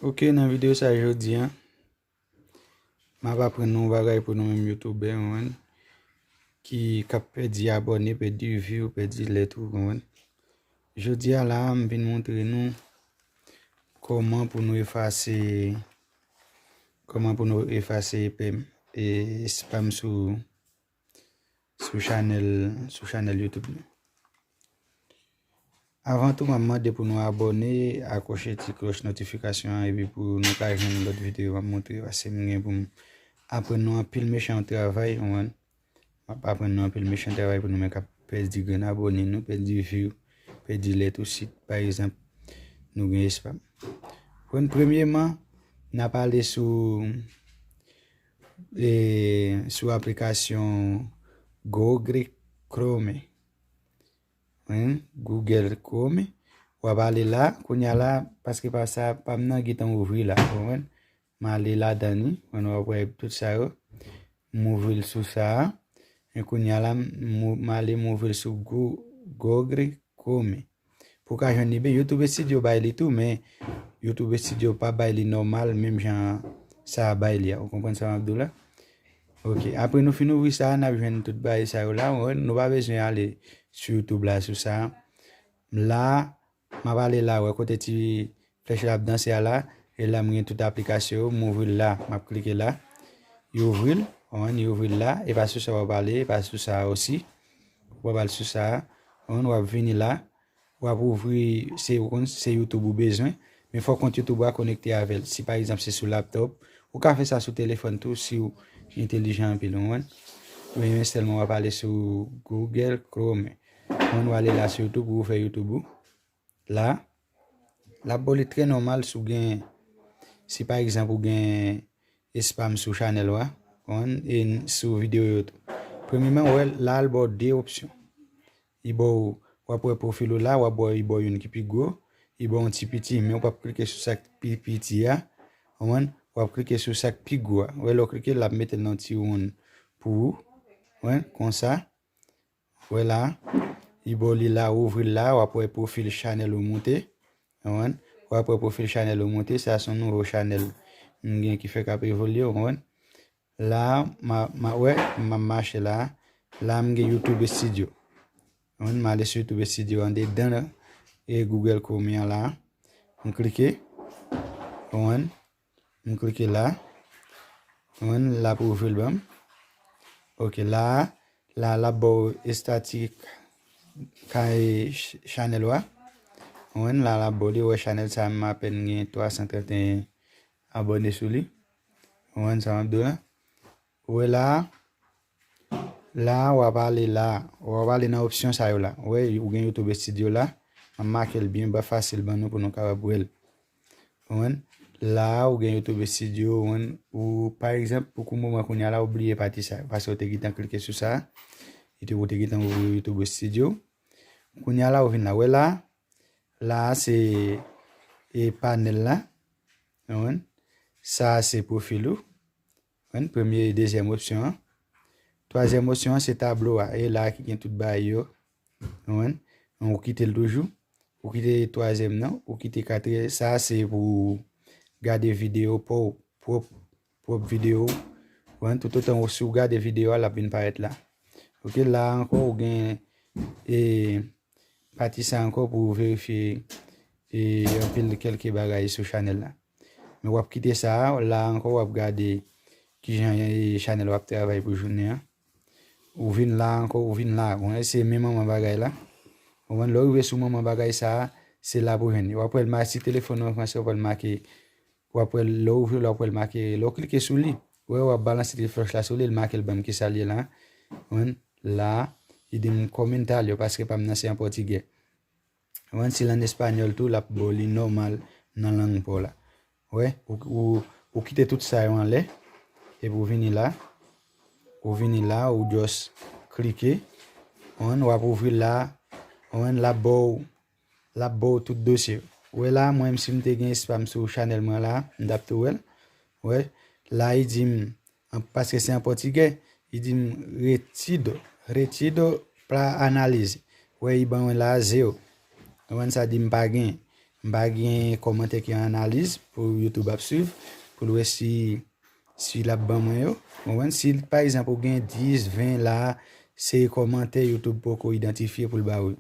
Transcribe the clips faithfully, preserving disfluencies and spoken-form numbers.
Ok, nan videyo sa jodi a, m ap aprann nou yon bagay pou nou menm youtubè, ou konprann, ki k ap pèdi abòne, pèdi view, pèdi lè tou, ou konprann. Jodi a la, m vin montre nou kòman pou nou efase, kòman pou nou efase pèm, e spam sou, sou chanèl, sou chanèl YouTube nou. Avan tou, m ap mande pou nou abòne, akwoche ti klòch notifikasyon an, epi pou nou ka jwenn lòt videyo m ap montre, paske m gen pou m aprann nou anpil mechan travay, ou konprann. M ap aprann nou anpil mechan travay pou nou menm k ap pèdi grenn abòne nou, pèdi view, pèdi lè tou si, pa egzanp, nou gen spam. Bon, premyeman, n ap ale sou, e, sou aplikasyon Google Chrome. Wi, Google Chrome. W ap ale la, kounye a la, paske pa sa, pa m nan gentan ouvri la, ou konprann? M ale ladan li, w ap wè tout sa yo. M ouvri l sou sa a. E kounye a la, m, m ale m ouvri l sou Goo-, Google Chrome. Pou w ka jwenn li byen, YouTube Studio bay li tou, men YouTube Studio pa bay li nòmal, menm jan sa a bay li a. Ou konprann sa m ap di w la? Ok, apre nou fin ouvri sa a, n ap jwenn tout bagay sa yo la. Ou wè, nou pa bezwen ale sou YouTube la, sou sa a. La, m ap ale la, wè kote ti flèch la ap danse a la, e la m gen tout aplikasyon yo, m ouvri l la, m ap klike la, li ouvri l, ou konprann, li ouvri l la, e pa sou sa w ap ale, e pa sou sa a osi, w ap al sou sa a, ou konprann, w ap vini la, w ap ouvri, se, ou konn, se YouTube ou bezwen, men fòk kont YouTube ou a konekte avè l. Si pa egzanp se sou laptop, ou ka fè sa sou telefòn tou si w entelijan anpil, ou konprann. Men sèlman w ap ale sou Google Chrome. Ou konprann, w ale la sou YouTube, ou ouvè YouTube ou. La, l ap ba w li trè nòmal si w gen, si pa egzanp ou gen spam sou chanèl ou a, konprann, e n-, sou videyo yo tou. Premyeman, ou wè, la l ba w de opsyon. Li ba w, w ap wè pwofil ou la, w ap wè li ba w youn ki pi gwo, li ba w yon ti piti, men w p ap klike sou sa k pi piti a, konprann, w ap klike sou sa k pi gwo a. Ou wè, lè w klike, l ap mete l nan ti wonn pou ou, konprann, konsa. Wè la, li ba w li la, ouvri l la, w ap wè pwofil chanèl ou monte. Konprann? W ap wè pwofil chanèl ou monte, sa se yon nouvo chanèl m gen ki fèk ap evolye, w konprann? La, m a, m a, wè, m ap mache la. La, m gen YouTube Studio. Konprann? M ale sou YouTube Studio andedan e Google Chrome an la. M klike. Konprann? M klike la. Konprann? L ap ouvri l ban m. Ok, la, la, l ap ba w estatik kay ch-, chanèl ou a. Konprann? La, l ap ba w li, wè chanèl sa a, m apèn gen twa san trant e en abòne sou li. Konprann sa m ap di w la? Wè la, la, w ap ale la, w ap ale nan opsyon sa yo la. Wè, ou gen YouTube Studio la. M ap make l byen ba fasil ban nou pou nou kapab wè l. Konprann? La, ou gen YouTube Studio, ou konprann? Ou, pa egzanp, pou kou moman kounye a la, ou bliye pati sa yo, paske ou te gentan klike sou sa, e te, ou te gentan ouvri YouTube Studio. Kounye a la, ou vin la. Wè la, la, se, e panèl la. Ou konprann? Sa, se pwofil ou. Konprann? Premye e dezyèm opsyon an. Twazyèm opsyon an, se tablo a. E la ki gen tout bagay yo. Konprann? Ou kite l toujou. Ou kite twazyèm nan. Ou kite katriyèm. Sa, se pou gade videyo pa w, pwòp, pwòp videyo. Konprann? Toutotan ou, si w gade videyo a, l ap vin parèt la. Ok, la ankò, ou gen, e, pati sa ankò pou verifye, e, anpil kèlke bagay sou chanèl la. Men w ap kite sa a, la ankò w ap gade kijan, e, chanèl w ap travay pou jounen an. Ou vin la ankò, ou vin la. Ou wè, se menm manman bagay la. Ou konprann, lè w rive sou manman bagay sa a, se la pou jwenn li. W ap wè l ma-, si telefòn ou an franse, w ap wè l make, w ap wè l, lè w ouvri l, w ap wè l make, lè w klike sou li, ou wè, w ap balanse ti flèch la sou li, l make l ban m kisa l ye la. Ou konprann? La, li di m comentaryo, paske pa m nan se an pòtigè. Ou konprann? Si l ann espanyòl tou, l ap ba w li nòmal nan lang pa w la. Ou wè, ou, ou, ou kite tout sa yo anlè, epi ou vini la, ou vini la, ou just klike, ou konprann, w ap ouvri la, ou konprann, l ap ba w, l ap ba w tout dosye yo. Ou wè la, mwen menm si m te gen espam sou chanèl mwen la, m t ap tou wè l. Ou wè, la, li di m, an, paske se an pòtigè, li di m retido, retido pra analize. Ou wè, li ban mwen la, zewo. Ou konprann, sa di m pa gen. M pa gen kòmantè ki an analiz pou YouTube ap swiv, pou l wè si, si l ap ban mwen yo. Ou konprann? Si, pa egzanp, ou gen dis, ven la, se kòmantè YouTube poko idantifye pou l ba ou yo.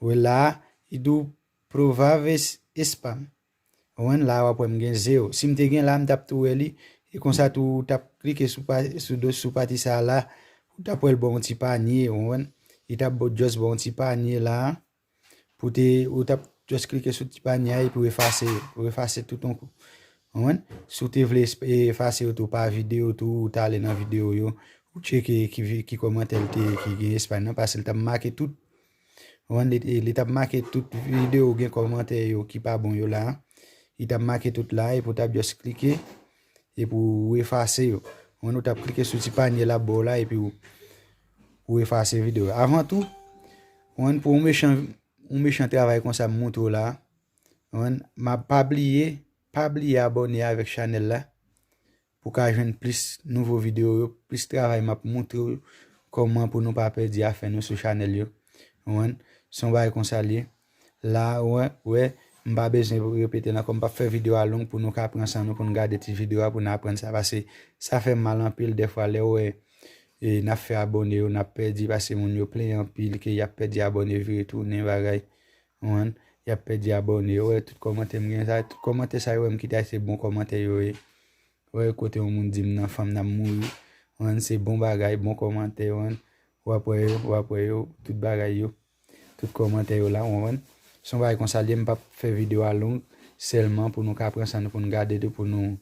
Ou wè la, li di w Proverb spam. Ou konprann? La, w ap wè m gen zewo. Si m te gen la, m t ap tou wè li. E konsa tou, ou t ap klike sou, pa- sou, do- sou pati sa a la, ou t ap wè l ba w yon ti panye, ou konprann? Li t ap ba w, just ba w yon ti panye la. Pou te, ou t ap just klike sou ti panye a epi w efase, ou efase tout yon kou. Ou konprann? Si w te vle es- efase yo tou pa videyo tou, ou t ale nan videyo yo, ou tcheke ki, vi- ki kòmantè l te, ki gen espay nan, paske l t ap make tout. Ou konprann? Li, li t ap make tout videyo gen kòmantè yo ki pa bon yo la. Li t ap make tout la, epi w t ap just klike, epi w efase yo. Ou konprann? Ou t ap klike sou ti panye l ap ba w la, epi w, ou efase videyo. Avan tou, ou konprann, pou yon mechan, yon mechan travay konsa m montre w la, ou konprann, m ap pa bliye, pa bliye abòne avèk chanèl la pou ka jwenn plis nouvo videyo yo, plis travay m ap montre w kòman pou nou pa pèdi afè nou sou chanèl yo. Ou konprann? Se yon bagay konsa l ye. La, ou wè, ou wè, m pa bezwen repete l ankò, m p ap fè videyo a long pou nou ka pran san nou, pou nou gade ti videyo a, pou nou aprann sa, paske sa fè m mal anpil dèfwa lè w wè e, n ap fè abòne yo, n ap pèdi, paske moun yo plenyen anpil ke y ap pèdi abòne, vire tounen bagay. Ou konprann? Y ap pèdi abòne yo. Ou wè, tout kòmantè m gen sa, tout kòmantè sa yo wè m kite a, se bon kòmantè yo ye. Ou wè, kote yon moun di m nan fanm nan mouri. Ou konprann? Se bon bagay, bon kòmantè, ou konprann? W ap wè yo, w ap wè yo, tout bagay yo. Tout kòmantè yo la, ou konprann? Se yon bagay konsa l ye, m p ap fè videyo a long, sèlman pou nou ka pran san nou, pou nou gade tou, pou nou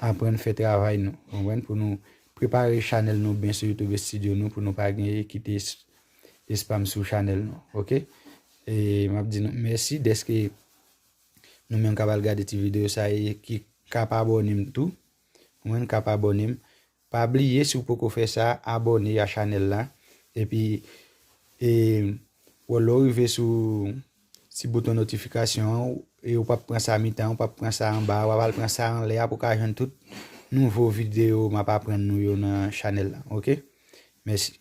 aprann fè travay nou, ou konprann? Pou nou prepare chanèl nou byen sou YouTube Studio nou, pou nou pa genyen kite s- espam sou chanèl nou, oke? E m ap di nou mèsi dèske nou menm k ap al gade ti videyo sa e ki k ap abòne m tou. Ou konprann? K ap abòne m. Pa bliye, si w poko fè sa, abòne a chanèl la. Epi, e, w- lè w rive sou ti bouton notifikasyon an, e w p ap pran sa mitan, w p ap pran sa anba, w ap al pran sa anlè a pou w ka jwenn tout nouvo videyo m ap aprann nou yo nan chanèl la, oke? Mèsi.